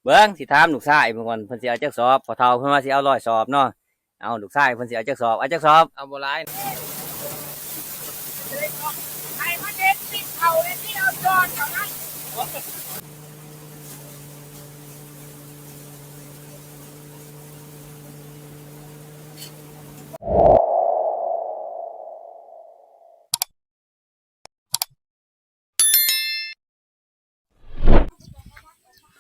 ເບິ່ງ ຊິຖາມລູກຊາຍເພິ່ນກ່ອນ ເພິ່ນຊິເອົາຈັກສອບ. ພໍ່ເຖົ້າເພິ່ນວ່າຊິເອົາຮ້ອຍສອບເນາະ. ເອົາ ລູກຊາຍເພິ່ນຊິເອົາຈັກສອບ? ເອົາຈັກສອບ? ເອົາບໍ່ຫຼາຍ ໃຫ້ມັນເຮັດກິນເຂົ້າ ແລ້ວຊິເອົາຊ້ອນເທົ່ານັ້ນ.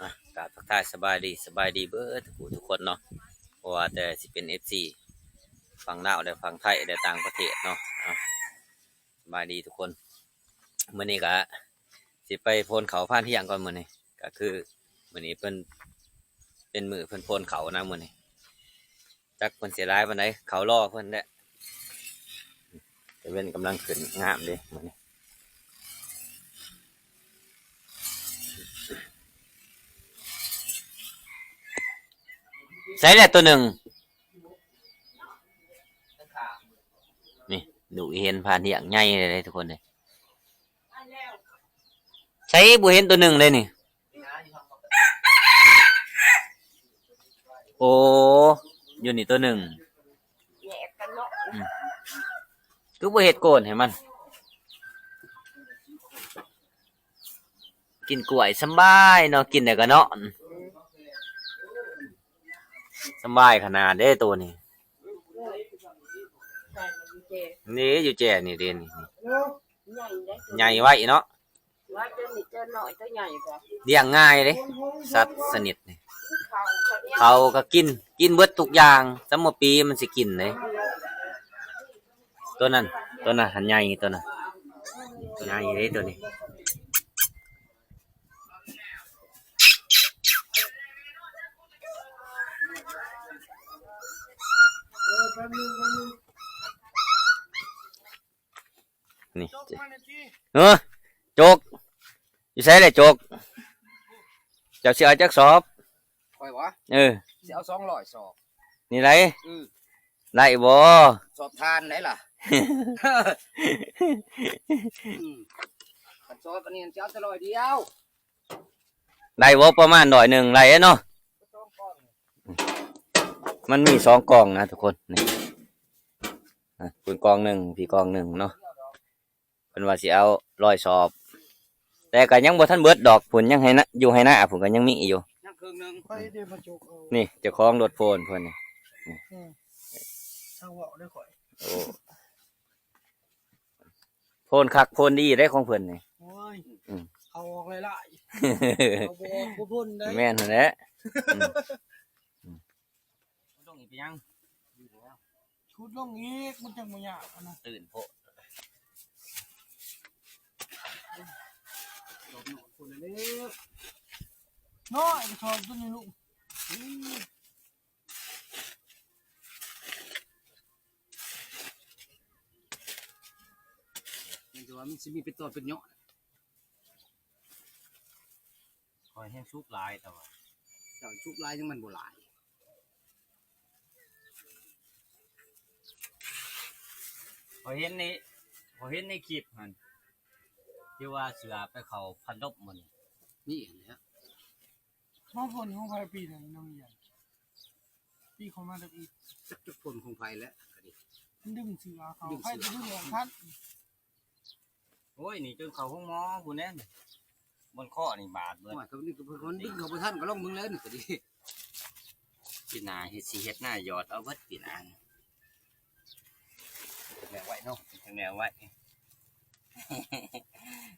ອ່ະ ກາບທັກທາຍສະບາຍດີ ສະບາຍດີເບິດທຸກຜູ້ທຸກຄົນເນາະ ບໍ່ວ່າແຕ່ຊິເປັນເອັຟຊີຝັ່ງລາວ ແລະ ຝັ່ງໄທ ແລະ ຕ່າງປະເທດເນາະ. ອ່ະ ສະບາຍດີທຸກຄົນ. ມື້ນີ້ກະຊິໄປໂພນເຂົ້າພານທ່ຽງກ່ອນ. ມື້ນີ້ກະຄືມື້ນີ້ເພິ່ນເປັນມື້ເພິ່ນໂພນເຂົ້ານະ ມື້ນີ້. ຈັກເພິ່ນຊິຫຼາຍປານໃດ ເຂົ້າລໍເພິ່ນແຫຼະ. ຕາເວັນກຳລັງຂຶ້ນງາມເດ້ມື້ນີ້. ໃສແຫຼະໂຕໜຶ່ງ? ນີ້ ດູເຫັນພານທ່ຽງໃຫຍ່ເລີຍທຸກຄົນເດ້. ໃສ ບໍ່ເຫັນໂຕໜຶ່ງເລີຍນີ້. ໂອ້ ຢູ່ນີ້ໂຕໜຶ່ງ. ແຍກກັນເນາະ. ອືມ ຄືບໍ່ເຮັດໂກນໃຫ້ມັນ ກິນກ້ວຍສຳບາຍເນາະ ກິນແລ້ວກໍນອນ ສຳບາຍຂະໜາດເດ້ໂຕນີ້. ນີ້ຢູ່ແຈນີ້ເດ້ນີ້ ໃຫຍ່ເດ້ ໃຫຍ່ໄວເນາະ. ວ່າເຈົ້ານີ້ເຈົ້ານ້ອຍເຈົ້າໃຫຍ່ກວ່າ ລ້ຽງງ່າຍເດ້ ສັດຊະນິດນີ້. ເຂົ້າກໍກິນ ກິນເບິດທຸກຢ່າງ ຊຳມະປີມັນຊິກິນເດ້. ໂຕນັ້ນ ໂຕນັ້ນຫັ້ນໃຫຍ່ ໂຕນັ້ນໃຫຍ່ເດ້ໂຕນີ້. ນີ້ ເອີ ໂຈກ ຢູ່ໃສແຫຼະໂຈກ? ເຈົ້າຊິເອົາຈັກສອບ? ຂ້ອຍຫວາ? ເອີ ຊິເອົາສອງຮ້ອຍສອບ. ນີ້ໄດ? ອື ໄດ້ບໍ່? ສອບທານໄດ້ລະ. ອື ຄັນສອບອັນນີ້ຊິເອົາແຕ່ຮ້ອຍດຽວ. ໄດ້ບໍ່? ປະມານຮ້ອຍໜຶ່ງໄດ້ເນາະ. ມັນມີສອງກ່ອງນະທຸກຄົນ ນີ້ ອ່ະ ພຸ້ນກ່ອງໜຶ່ງ ພີ້ກ່ອງໜຶ່ງເນາະ. ເພິ່ນວ່າຊິເອົາຮ້ອຍສອບ ແຕ່ກໍຍັງບໍ່ທັນເບິດດອກ ພຸ້ນຍັງໃຫ້ນະ ຢູ່ໄຮ່ນາພຸ້ນກໍຍັງມີຢູ່ ຍັງເຄິ່ງໜຶ່ງ. ໄປເດ້ມາຈົກເອົາ ນີ້ເຈົ້າຂອງລົດໂພນເພິ່ນນີ້. ອື ຊ່າງເວົ້າເດີຂ້ອຍ. ໂອ້ ໂພນຄັກໂພນດີເດ້ຂອງເພິ່ນນີ້. ໂອ້ຍ ອື ເອົາອອກຫຼາຍໆ ເອົາບໍ່ອອກບໍ່ພົ້ນເດ້. ແມ່ນຫັ້ນແຫຼະ. ອື ຂຸດລົງອີກໄປຍັງ? ຂຸດລົງອີກ ມັນຈັ່ງບໍ່ຍາກຫັ້ນນະ. ຕື່ນໂພດ ດອກນ້ອຍພຸ້ນແຫຼະເດ້. ນ້ອຍ ຊອບຕົວນີ້ລູກ. ແມ່ນແຕ່ວ່າມັນຊິມີເປັນຕອນເປັນຫຍໍ້. ຂ້ອຍແຮງສຸກຫຼາຍ ແຕ່ວ່າເຈົ້າສຸກຫຼາຍ ຍັງມັນບໍ່ຫຼາຍ. ຂ້ອຍເຫັນໃນ ຂ້ອຍເຫັນໃນຄລິບຫັ້ນ ທີ່ວ່າເສືອໄປເຂົ້າພັນດົບມື້ນີ້. ນີ້ຫັ້ນແຫຼະ ມາຝົນຂອງໃຜປີໃດນ້ອງໃຫຍ່? ປີເຂົ້າມາແຕ່ປີ ຈັກ ຈັກຝົນຂອງໃຜແຫຼະ ກໍດີ ມັນດຶງເສືອເຂົ້າ ດຶງເສືອ ໃຜຈະດຶງອອກທັນ. ໂອ້ຍ ນີ້ຈົນເຂົ້າໂຮງໝໍພຸ້ນແຫຼະ ບ່ອນຄໍນີ້ບາດເບິດ. ໂອ້ຍ ກໍນີ້ກໍເພິ່ນດຶງເຂົ້າບໍ່ທັນ ກໍລອງເບິ່ງແລ້ວນີ້ກໍດີ. ປີໜ້າເຮັດ ຊິເຮັດນາຢອດເອົາເບິດປີໜ້າ. ເຮັດແນວໄວ້ເນາະ ເຮັດແນວໄວ້.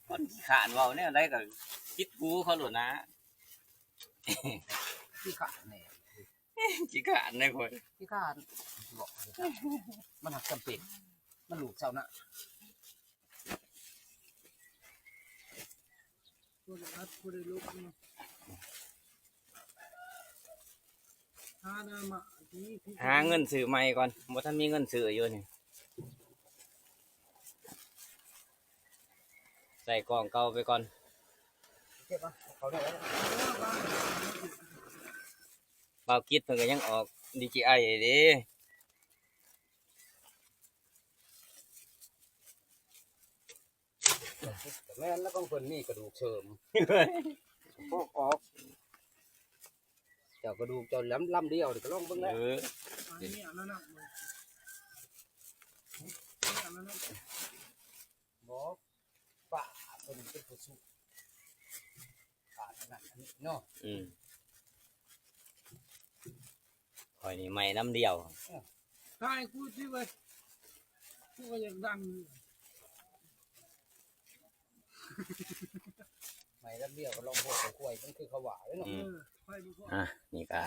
ຄົນຂີ້ຄ້ານເວົ້າແນວໃດກໍຕິດຫູເຂົາໂລດນາ. ຂີ້ຄ້ານແດ່. ຂີ້ຄ້ານເດ້ຂ້ອຍ ຂີ້ຄ້ານ ມັນຫາກຈຳເປັນ ມັນລູກຊາວນາ. ບໍ່ໄດ້ອັດ ບໍ່ໄດ້ລົບເນາະ ຫາໜ້າມາ ຫາເງິນຊື້ໃໝ່ກ່ອນ ບໍ່ທັນມີເງິນຊື້ຢູ່ນີ້. ໃສ່ກ່ອງເກົ່າໄປກ່ອນ. ເກັບເອົາ ເອົາເຂົ້າໄດ້ແລ້ວ. ບ່າວກິດເພິ່ນກໍຍັງອອກດີຈີໄອເດ້. ແມ່ນແລ້ວ ຂອງເພິ່ນມີກະດູກເສີມ ໂພກອອກ. ເຈົ້າກະດູກເຈົ້າລຳ ລຳດຽວນີ້ກະລອງເບິ່ງແຫຼະ. ເອີ ອັນນີ້ອັນນັ້ນນະ ບໍ່ ປ້າເພິ່ນເປັນຜູ້ສູ້ ປ້າອັນນັ້ນອັນນີ້ເນາະ. ອືມ ຂ້ອຍນີ້ໄໝ້ລຳດຽວ. ເອີ ຖ່າຍກູຕິເວີຍ ກູກະຢາກດັງ. ໄໝ້ລຳດຽວກະລອງໂພດຂອງຂ້ອຍ ມັນຄືເຂົາວ່າເດ້ເນາະ. ອືມ ເອີ ຂ້ອຍບໍ່ພໍ ອ່າ ນີ້ກະ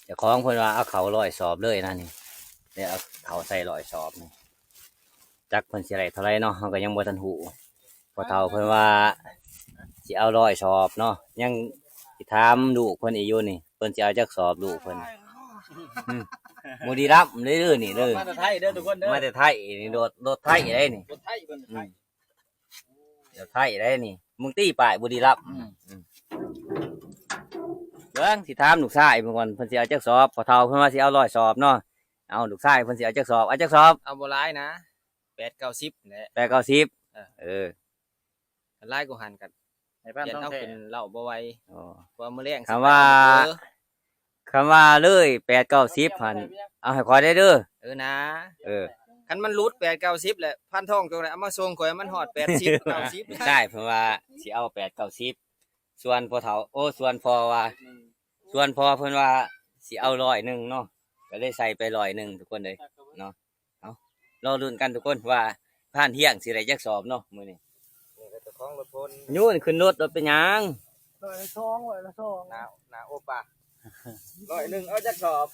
ເຈົ້າຂອງເພິ່ນວ່າເອົາເຂົ້າຮ້ອຍສອບເລີຍນະນີ້ ໄດ້ເອົາເຂົ້າໃສ່ຮ້ອຍສອບນີ້ ຈັກເພິ່ນຊິໄດ້ເທົ່າໃດເນາະ ເຮົາກະຍັງບໍ່ທັນຮູ້. ພໍ່ເຖົ້າເພິ່ນວ່າຊິເອົາຮ້ອຍສອບເນາະ ຍັງຊິຖາມລູກເພິ່ນອີກຢູ່ນີ້ ເພິ່ນຊິເອົາຈັກສອບລູກເພິ່ນ. ອືມ ບຸລີລັມເດີນີ້ເດີ ມາແຕ່ໄທເດີທຸກຄົນເດີ ມາແຕ່ໄທນີ້ ລົດ ລົດໄທເດ້ນີ້ ລົດໄທເພິ່ນ ອືມ ໄທ ເຈົ້າໄທໄດ໋ນີ້ ມຶງຕິປ້າຍບຸລີລັມ. ອືມ ອືມ ເບິ່ງ ຊິຖາມລູກຊາຍເພິ່ນກ່ອນ ເພິ່ນຊິເອົາຈັກສອບ. ພໍ່ເຖົ້າເພິ່ນວ່າຊິເອົາຮ້ອຍສອບເນາະ. ເອົາ ລູກຊາຍເພິ່ນຊິເອົາຈັກສອບ? ເອົາຈັກສອບ? ເອົາບໍ່ຫຼາຍນະ ແປດເກົ້າສິບແຫຼະ. ແປດເກົ້າສິບ. ເອີ ເອີ ຄັນຫຼາຍກວ່າຫັ້ນກະ ໃຫ້ປານທອງແທ້ ເປັນເຫຼົ້າບໍ່ໄຫວ. ອໍ ເພາະວ່າມື້ແລງ ຄຳວ່າ ຊິໄປເດີ ຄຳວ່າເລີຍແປດເກົ້າສິບຫັ້ນ ເອົາໃຫ້ຂ້ອຍໄດ້ເດີ. ເອີນາ ເອີ ຄັນມັນຫຼຸດແປດເກົ້າສິບແຫຼະ ພັນທອງຈົ່ງໄດ້ເອົາມາສົ່ງຂ້ອຍ ມັນຮອດແປດສິບເກົ້າສິບ. ໃຊ່ ເພິ່ນວ່າຊິເອົາແປດເກົ້າສິບ ສ່ວນພໍ່ເຖົ້າ ໂອ້ ສ່ວນພໍ່ວ່າ ສ່ວນພໍ່ເພິ່ນວ່າຊິເອົາຮ້ອຍໜຶ່ງເນາະ ກະເລີຍໃສ່ໄປຮ້ອຍໜຶ່ງທຸກຄົນເອີຍເນາະ. ເອົາ ລໍລຸ້ນກັນທຸກຄົນວ່າພານທ່ຽງຊິໄດ້ຈັກສອບເນາະມື້ນີ້. ນີ້ກະເຈົ້າຂອງລົດພົນ ໂຍນຂຶ້ນລົດ ລົດເປັນຫຍັງ? ຮ້ອຍລະສອງ ຮ້ອຍລະສອງ ໜ້າ ໜ້າໂອປາ ຮ້ອຍໜຶ່ງເອົາຈັກສອບ?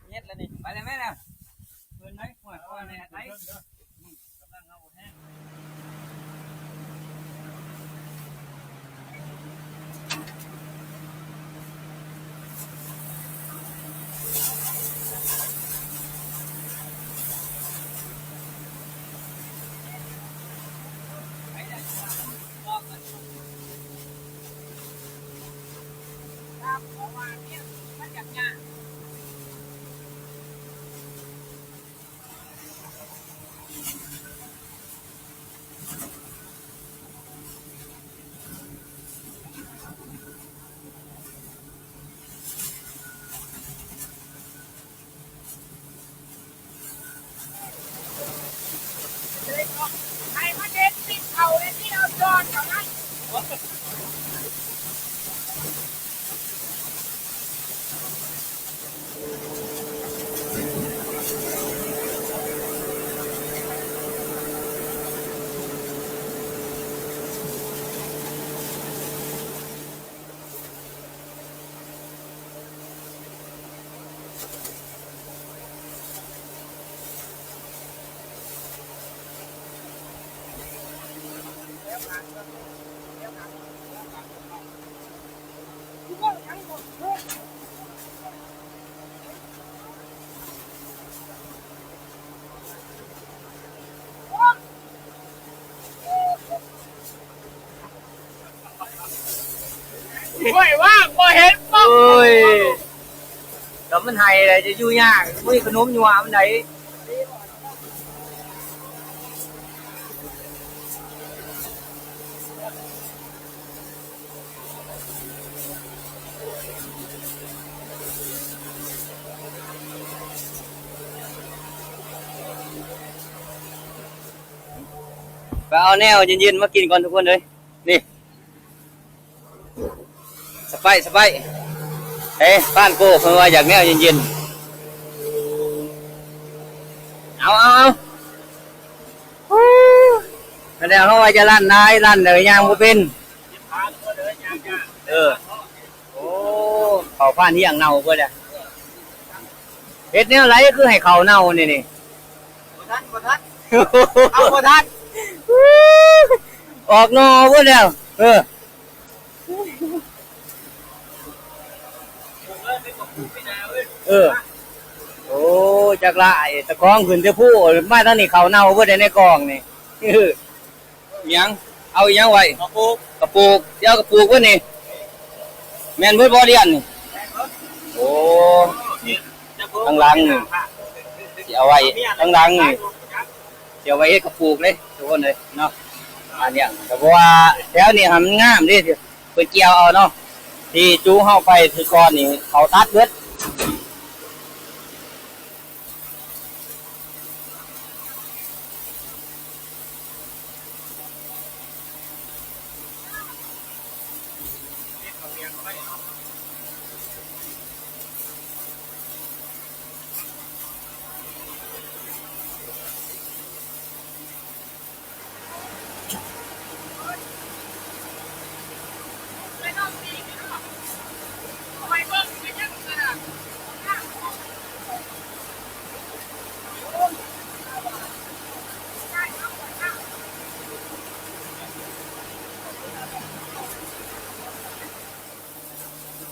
ເຮັດລະນີ້ ໄປແລ້ວແມ່ນະ ເພິ່ນໄດ້ ຫ້ວຍ ກ່ອນແນ່ໄດ້. ໂອ້ຍ ວ່າບໍ່ເຫັນ ໂອ້ຍ ກະມັນໄຫ້ແຫຼະ ຈະຢູ່ຍາກ ບໍ່ມີຂະໜົມຍົວະມັນໃດ. ໄປເອົາແນວເຢັນໆມາກິນກ່ອນທຸກຄົນເອີຍ. ນີ້ ສະໄປ ສະໄປ ເອີ ປານໂກເພິ່ນວ່າຢາກແນວເຢັນໆ. ເອົາ ເອົາ ເອົາ ໂອ້ ກະແນວເຮົາວ່າຢ່າລັ່ນຫຼາຍ ລັ່ນແລ້ວຍ່າງບໍ່ເປັນ. ເອີ ໂອ້ ເຂົ້າພານຮຽງເນົ່າເບິດແລ້ວ. ເຮັດແນວໃດຄືໃຫ້ເຂົ້າເນົ່ານີ້ນີ້? ບໍ່ທັນ ບໍ່ທັນ ເອົາບໍ່ທັນ ອອກໜໍ່ເບິດແລ້ວ. ເອີ ເອີ ໂອ້ ຈັກລະ ຕະຂອງຂຶ້ນແຕ່ພູ ມາທາງນີ້ເຂົ້າເນົ່າເບິດໃນກອງນີ້. ເອີ ອີຫຍັງ? ເອົາອີຫຍັງໄວ້? ກະປູກ ກະປູກ ຊິເອົາກະປູກເບິດນີ້ ແມ່ນເບິດບໍ່ລຽນນີ້? ໂອ້ ນີ້ ທາງຫຼັງນີ້ ຊິເອົາໄວ້ ທາງຫຼັງນີ້ ຊິເອົາໄວ້ເຮັດກະປູກເດ້ທຸກຄົນເອີຍເນາະ. ອັນນີ້ກໍເພາະວ່າແຖວນີ້ຫັ້ນມັນງາມເດ້ ເພິ່ນກ່ຽວເອົາເນາະ ທີ່ຈູເຮົາໄປຄືກ່ອນນີ້ເຂົາຕັດເບິດ.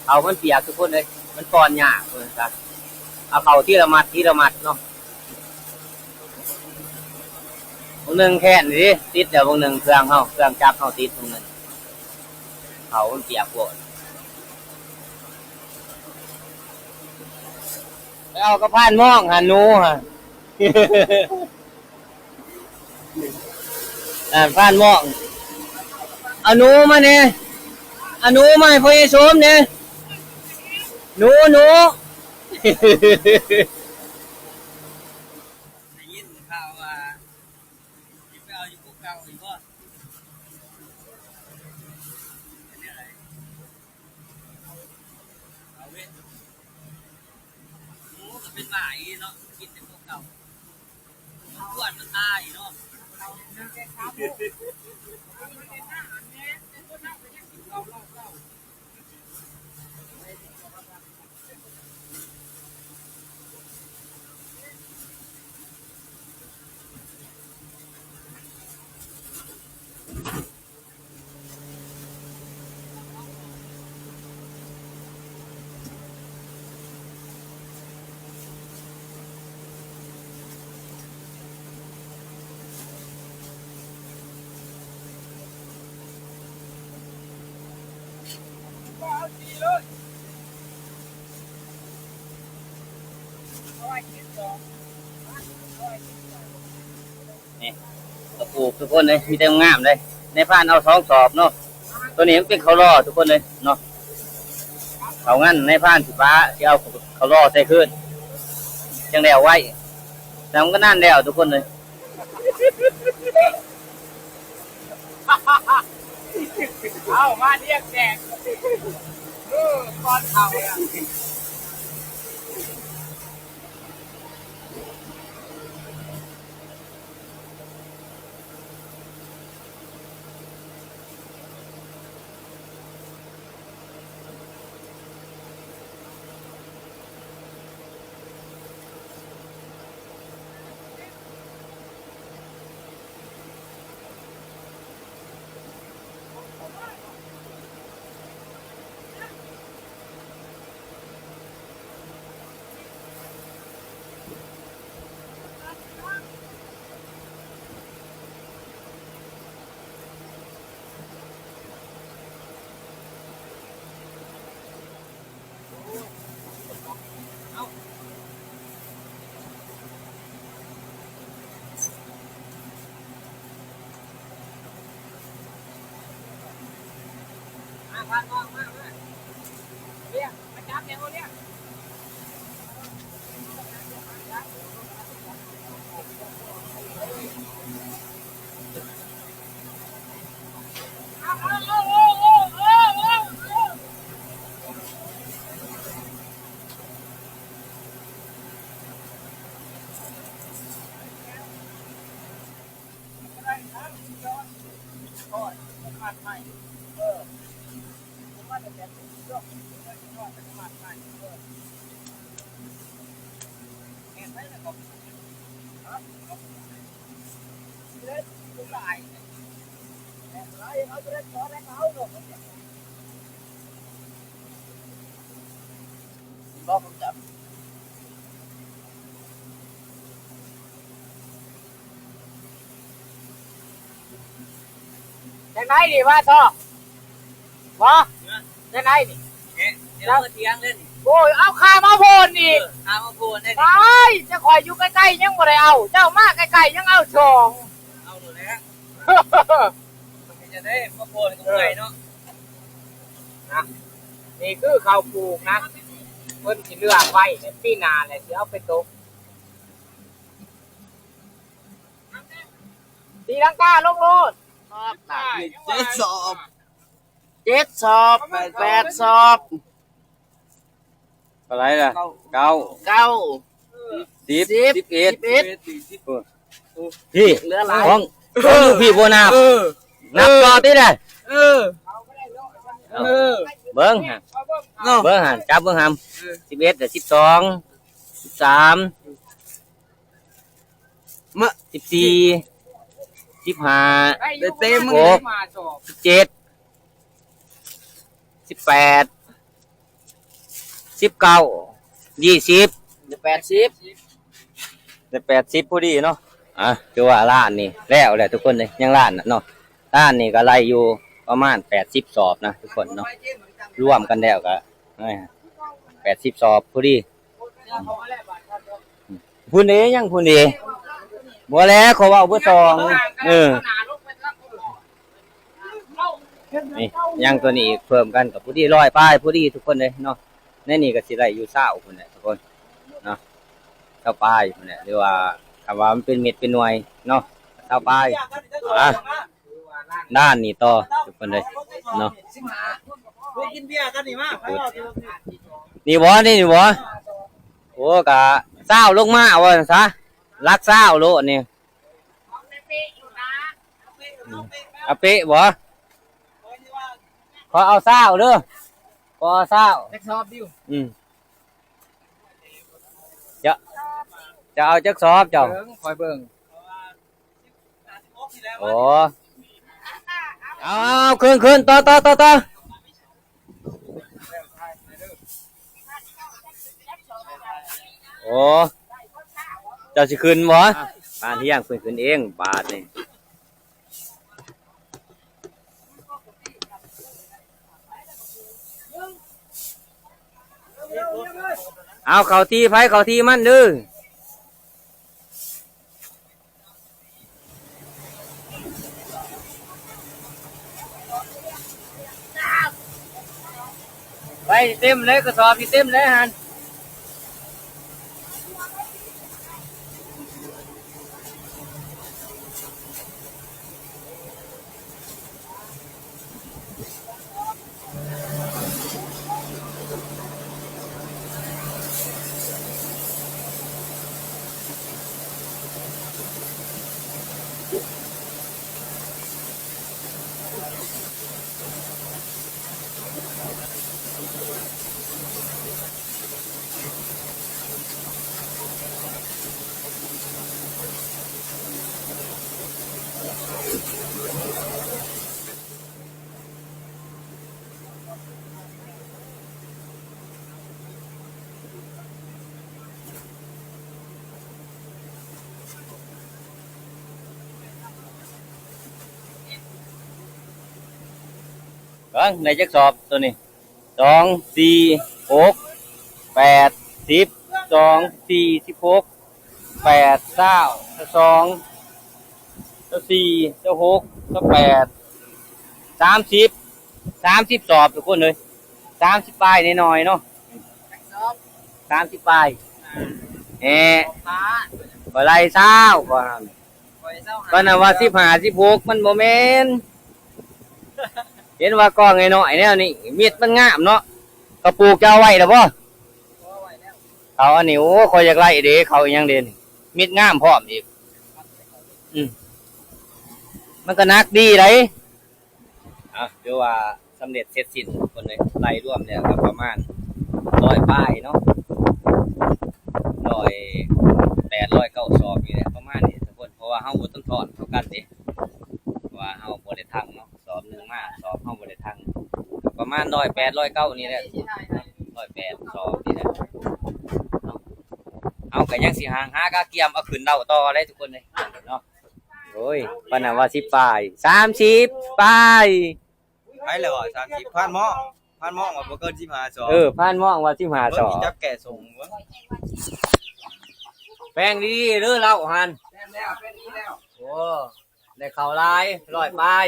ເຂົ້າມັນປຽກທຸກຄົນເອີຍ ມັນປ່ອນຍາກເພິ່ນວ່າ ເອົາເຂົ້າທີລະມັດ ທີລະມັດເນາະ. ບາງໜຶ່ງແຂນນີ້ຕິດແລ້ວ ບາງໜຶ່ງເຄື່ອງເຮົາ ເຄື່ອງຈັກເຮົາຕິດ ບາງໜຶ່ງເຂົ້າມັນປຽກໂພດ. ໄປເອົາກັບພານມອງຫັ້ນ ໜູຫັ້ນ. ອ່າ ພານມອງ ເອົາໜູມາແດ່ ເອົາໜູມາໃຫ້ພໍ່ໃຫຍ່ໂສມແດ່ ໜູ ໜູ. ໄດ້ຍິນຂ່າວວ່າຊິໄປເອົາຢູ່ກົກເກົ່າອີກບໍ່? ເປັນແນວໃດ? ເອົາເວີຍ. ໂອ້ ກໍເປັນໝາອີ່ເນາະ ກິນແຕ່ຂອງເກົ່າ ມັນກວນມັນຕາຍເນາະ.ນີ້ ກະປູກທຸກຄົນເອີຍ ມີແຕ່ງາມເດ້. ນາຍພານເອົາສອງສອບເນາະ ໂຕນີ້ມັນເປັນເຂົ້າລໍທຸກຄົນເອີຍເນາະ. ເຂົ້າງານນາຍພານຊິປາ ຊິເອົາເຂົ້າລໍໃສ່ຄືນ ຈັ່ງແລ້ວໄວ ແຕ່ມັນກໍນານແລ້ວທຸກຄົນເອີຍ. ເອົາມາທຽບແດກ ເອີ ກ່ອນເຂົ້າແລ້ວ. ຈັ່ງໃດນີ້ ວ່າຊອກ ບໍ່? ຈັ່ງໃດນີ້? ເອະ ດຽວມາຖຽງເດ້ນີ້. ໂອ້ຍ ເອົາຄາມາໂພນອີກ. ເອີ ຄາມາໂພນເດ້ນີ້. ຕາຍ ເຈົ້າຂ້ອຍຢູ່ໃກ້ໆ ຍັງບໍ່ໄດ້ເອົາ ເຈົ້າມາໃກ້ໆ ຍັງເອົາສອງ. ເອົາໂລດແຫຼະ. ເດ້ ມາໂພດກັບເອື້ອຍເນາະ ນະ ນີ້ຄືເຂົ້າປູກນະ ເພິ່ນຊິເລືອກໄວ້ ແລ້ວປີໜ້າແຫຼະຊິເອົາໄປຕົກ ຕີລັງກາລົງໂລດ ເຈັດສອບ ເຈັດສອບ ແປດສອບ ເທົ່າໃດລະ? ເກົ້າ ເກົ້າ ເກົ້າ ສິບ ສິບ ສິບເອັດ ສິບເອັດ ໂອ້ ພີ່ ເຫຼືອຫຼາຍ ຂອງ ຂອງຢູ່ພີ່ບໍ່ນັບ ເອີ ນັບຕໍ່ຕິລະ ເອີ ເອີ ເບິ່ງຫັ້ນ ເນາະ ເບິ່ງຫັ້ນ ຈັບເບິ່ງຫັ້ນ ເອີ ສິບເອັດ ສິບສອງ ສິບສາມ ມະ ສິບສີ່ ສິບຫ້າ ໄດ້ເຕັມ ສິບຫົກ ສິບເຈັດ ສິບແປດ ສິບເກົ້າ ຍີ່ສິບ ໄດ້ແປດສິບ ໄດ້ແປດສິບພໍດີເນາະ ອ່ະ ຖືວ່າລ້ານນີ້ແລ້ວແຫຼະທຸກຄົນເອີຍ ຍັງລ້ານເນາະ ລ້ານນີ້ກໍໄລ່ຢູ່ປະມານແປດສິບສອບນະທຸກຄົນເນາະ ລວມກັນແລ້ວກໍ ເອີ ແປດສິບສອບພໍດີ ພຸ້ນເດ ຍັງພຸ້ນເດ ບໍ່ແລ້ວ ເຂົາເວົ້າເບີສອງ ເອີ ນີ້ ຍັງຕົວນີ້ອີກ ເພີ່ມກັນກໍພໍດີ ຮ້ອຍປາຍພໍດີທຸກຄົນເລີຍເນາະ ໃນນີ້ກໍຊິໄດ້ຢູ່ຊາວພຸ້ນແຫຼະທຸກຄົນເນາະ ຊາວປາຍພຸ້ນແຫຼະ ຫຼືວ່າ ຖ້າວ່າມັນເປັນເມັດເປັນໜ່ວຍເນາະ ຊາວປາຍ ອ່ະ ດ້ານນີ້ຕໍ່ທຸກຄົນເລີຍເນາະ ກິນເບຍກັນນີ້ມາ ນີ້ບໍ່ ນີ້ ນີ້ບໍ່ ໂອ້ ກະຊາວລົງມາວ່າຊັ້ນຊະ ຫຼັກຊາວໂລດນີ້ ອາເປະບໍ່ ຂໍເອົາຊາວເດີ ຂໍເອົາຊາວ ຈັກສອບດິວ ອືມ ຈະ ຈະເອົາຈັກສອບເຈົ້າ ເບິ່ງ ຂ້ອຍເບິ່ງ ໂອ້ ເອົາ ເອົາ ຂຶ້ນ ຂຶ້ນ ຕໍ່ ຕໍ່ ຕໍ່ ຕໍ່ ໂອ້ ເຈົ້າຊິຂຶ້ນບໍ່? ປານຮຽງເພິ່ນຂຶ້ນເອງບາດນີ້ ເອົາ ເຂົ້າທີ່ໃຜເຂົ້າທີ່ມັນເດີ. ໄປເຕັມເລີຍ ກະສອບນີ້ເຕັມເລີຍຫັ້ນ. ເບິ່ງ ໄດ້ຈັກສອບໂຕນີ້? ສອງ ສີ່ ຫົກ ແປດ ສິບ ສອງ ສີ່ ສິບຫົກ ແປດ ຊາວ ຊາວສອງ ຊາວສີ່ ຊາວຫົກ ຊາວແປດ ສາມສິບ ສາມສິບສອບທຸກຄົນເອີຍ ສາມສິບປາຍໜ້ອຍໆເນາະ ສາມສິບປາຍ ແຮະ ຂ້ອຍໄລ່ຊາວ ຂ້ອຍຫັ້ນ ປານນັ້ນວ່າສິບຫ້າ ສິບຫົກ ມັນບໍ່ແມ່ນ ເຫັນວ່າກ້ອງນ້ອຍໆແນວນີ້ ເມັດມັນງາມເນາະ ເຂົາປູກເຈົ້າເອົາໄວ້ແລ້ວບໍ່? ເຂົາອັນນີ້ ໂອ້ ຂ້ອຍຢາກໄລ່ເດ້ ເຂົາອີ່ຫຍັງເດ້ນີ້ ເມັດງາມພ້ອມອີກ ອືມ ມັນກໍໜັກດີໃດ໋. ອ່ະ ຖືວ່າສຳເລັດເສັດສິ້ນທຸກຄົນເອີຍ ໄລ່ລວມແລ້ວກໍປະມານຮ້ອຍປາຍເນາະ ຮ້ອຍແປດ ຮ້ອຍເກົ້າສອບນີ້ແຫຼະ ປະມານນີ້ທຸກຄົນ ເພາະວ່າເຮົາບໍ່ທັນຖອນເທົ່າກັນເດ້ ເພາະວ່າເຮົາບໍ່ໄດ້ທັງເນາະ ສອບໜຶ່ງມາ ສອບເຮົາບໍ່ໄດ້ທັງ ປະມານຮ້ອຍແປດ ຮ້ອຍເກົ້ານີ້ແຫຼະ ຮ້ອຍແປດສອບນີ້ແຫຼະ ເຮົາກໍຍັງຊິຫາ ຫາກະກຽມເອົາຂຶ້ນເລົາຕໍ່ໄດ໋ທຸກຄົນເອີຍເນາະ. ໂອ້ຍ ປານນັ້ນວ່າສິບປາຍ ສາມສິບປາຍ ໃຜແລ້ວວ່າສາມສິບ ຜ່ານໝໍ ຜ່ານໝໍວ່າບໍ່ເກີນສິບຫ້າສອບ ເອີ ຜ່ານໝໍວ່າສິບຫ້າສອບ ເບິ່ງຊິຈັບແກ່ສົ່ງເບິ່ງ ແປງດີໆເດີເລົາຫັ້ນ ແປງແລ້ວ ແປງດີແລ້ວ ໂອ້ ໄດ້ເຂົ້າຫຼາຍ ຮ້ອຍປາຍ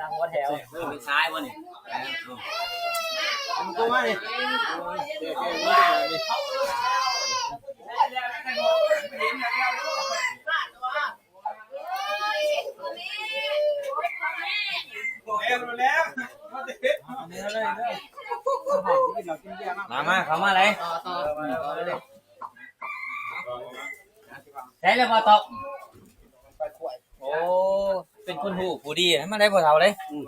ນັ່ງຫົວແຖວ ເປັນຊາຍບໍ່ນີ້? ເອົາມານີ້ ມາ ມາ ເຂົ້າມາເລີຍ ໃສ່ແລ້ວບໍ່ຕອກ? ໂອ້ ເປັນຄົນຮູ້ຜູ້ດີ ມາໄດ້ພໍ່ເຖົ້າເດ້. ອືມ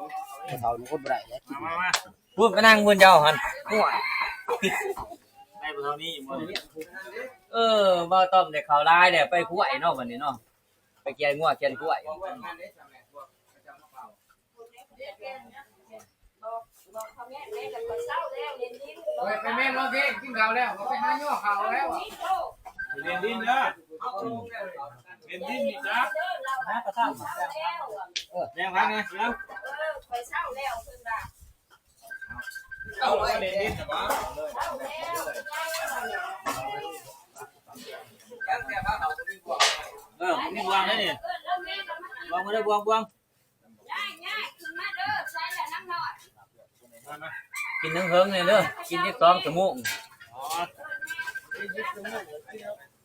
ພໍ່ເຖົ້ານີ້ຄົນບໍ່ໄດ້ແລ້ວ ມາ ມາ ມາ ພຸ້ນໄປນັ່ງພຸ້ນເຈົ້າຫັ້ນ. ໂອ້ຍ ໄດ້ບໍ່ເທົ່ານີ້ບໍ່? ເອີ ບໍ່ຕ້ອງໄດ້ເຂົ້າຫຼາຍແລ້ວ ໄປກວຍເນາະ ບັດນີ້ເນາະ ໄປກ່ຽນງົວກ່ຽນກວຍ. ໂອ້ຍ ໄປແມ່ນ ໂອເຄ ກິນເຂົ້າແລ້ວ ໄປຫາຍໍເຂົ້າແລ້ວ ເລ່ນດິນເດີ ເລ່ນດິນນີ້ຈ້າ ມາກະຊາ ເອີ ແມ່ນຫຍັງນະ ເອີ ຂ້ອຍເຊົາແລ້ວ ເພິ່ນວ່າ ເອີ ມີບວງເດ້ນີ້ ບວງມາເດີ ບວງ ບວງ ຍາຍ ຍາຍ ຂຶ້ນມາເດີ ໃສ່ແລ້ວນຳໜ້ອຍ ມາ ມາ ກິນເຖິງໆແດ່ເດີ ກິນຈັກສອງຊົ່ວໂມງ.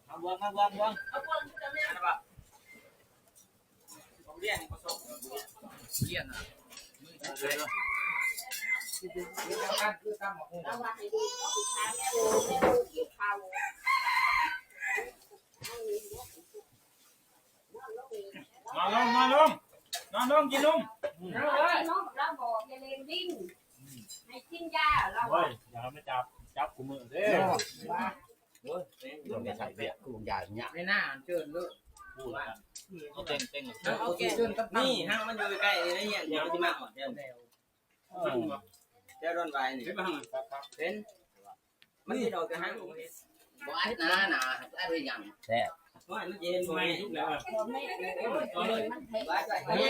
ອໍ ມາບວງ ມາບວງ ບວງ ເອົາບວງຂຶ້ນມາ ອັນນັ້ນບໍ່? ເຮົາລຽນ ລຽນນະ ລາວວ່າໃຫ້ລູກເອົາໄປຖາມແມ່ ແມ່ບໍ່ກິນເຂົ້າ. ນອນລົງ ນອນລົງ ນອນລົງ ກິນນົມ. ເອີ ນອນລົງ ລາວບອກຢ່າຫຼິ້ນດິນ ໃຫ້ກິນຢາ ລາວວ່າ. ໂອ້ຍ ຢ່າໃຫ້ມາຈັບ ຈັບຄູ່ມື້ເດ້. ໂອ້ຍ ມັນໄປໃສ່ວຽກ ກູຢາຍາກ ໃນໜ້າເຊີນເດີ. ເອົາເຕັງ ເຕັງ ເອົາເອົາເຕັງ ນີ້ຫາກມັນຢູ່ໃກ້ໆ ນີ້ ດຽວຊິມາຮອດແຖວ ເອີ ແຖວດອນຫວາຍນີ້ ເຫັນບໍ່? ເຫັນ. ມັນຊິດອກກະຫັງ ບໍ່ອັດໜາ ໜາ ອັດໄວ້ຫຍັງ? ແຊບ ໂອ້ຍ ມັນຊິເຫັນບໍ່? ສຸກແລ້ວ ເອີ ບໍ່ກິ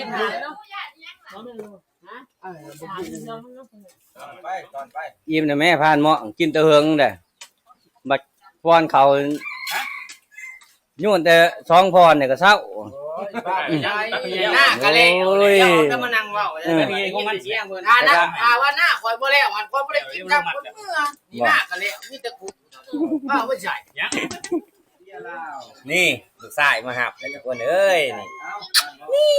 ນ ໄປ ຕອນໄປ ອີ່ມແລ້ວແມ່ ຜ່ານໝໍ້ ກິນແຕ່ເຫິງແດ່ ບັດປ້ອນເຂົ້າ ໂຍນແຕ່ສອງຜ່ອນນີ້ກະເຊົາ. ໂອ້ຍ ໜ້າກະແລ້ວ ໂອ້ຍ ແຕ່ມານັ່ງເວົ້າ ເອີ ຂອງມັນສຽງເພິ່ນ ຖ້າໜ້າ ຖ້າວ່າໜ້າຂ້ອຍບໍ່ແລ້ວ ອັນຂ້ອຍບໍ່ໄດ້ກິນກັບຄົນເມືອ ນີ້ໜ້າກະແລ້ວ ມີແຕ່ກຸ ເວົ້າໄປໃສ ນີ້ ລູກຊາຍມາຮັບແລ້ວທຸກຄົນເອີຍ ນີ້ ນີ້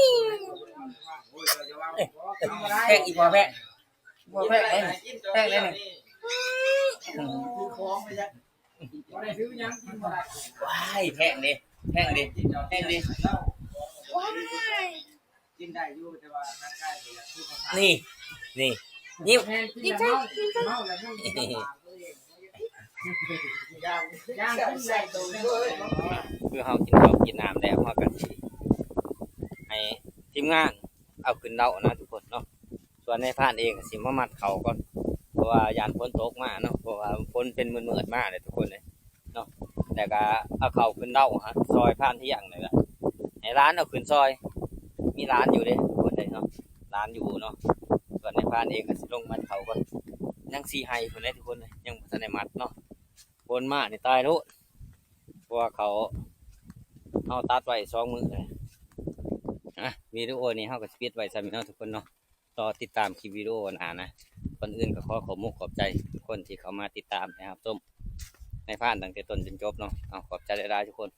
ແພກອີ່ພໍ່ແພກ ພໍ່ແພກເດ້ ແພກເດ້ນີ້ ວ້າຍ ແພງເດ້ ແພງເດ້ ແພງເດ້ ວ້າຍ ກິນໄດ້ຢູ່ ແຕ່ວ່າຮ່າງກາຍບໍ່ຢາກສຸຂະພາບ ນີ້ ນີ້ ຍິ້ມ ດີໃຈ ດີໃຈ ຄືເຮົາກິນເຂົ້າກິນນ້ຳແລ້ວ ເຮົາກະຊິໃຫ້ທີມງານເອົາຂຶ້ນເລົານະທຸກຄົນເນາະ. ສ່ວນນາຍພານເອງກະຊິມາມັດເຂົ້າກ່ອນ ເພາະວ່າຢ້ານຝົນຕົກມາເນາະ ເພາະວ່າຝົນເປັນມືດໆມາເດ້ທຸກຄົນເອີຍເນາະ ແລ້ວກະເອົາເຂົ້າຂຶ້ນເລົາ ຊ່ອຍພານທ່ຽງ ແລ້ວກະໃຫ້ຫຼານເອົາຂຶ້ນຊ່ອຍ ມີຫຼານຢູ່ເດ້ທຸກຄົນເອີຍເນາະ ຫຼານຢູ່ເນາະ ຊ່ ນາຍພານເອງກໍຊິລົງມັດເຂົ້າກ່ອນ ຍັງສີ່ໄຮ່ພຸ້ນເດ້ທຸກຄົນເອີຍ ຍັງບໍ່ທັນໄດ້ມັດເນາະ ຝົນມານີ້ຕາຍໂລດ ເພາະວ່າເຂົ້າເຮົາຕັດໄວ້ສອງມື້ແລ້ວ. ອ່ະ ວິດີໂອນີ້ເຮົາກໍຊິປິດໄວ້ສ່ຳນີ້ເນາະທຸກຄົນເນາະ ລໍຕິດຕາມຄລິບວິດີໂອໜ້ານະ. ກ່ອນອື່ນກໍຂໍຂອບມຸກຂອບໃຈທຸກຄົນທີ່ເຂົ້າມາຕິດຕາມ ແລະ ຮັບຊົມນາຍພານຕັ້ງແຕ່ຕົ້ນຈົນຈົບເນາະ. ເອົາ ຂອບໃຈຫຼາຍໆທຸກຄົນ.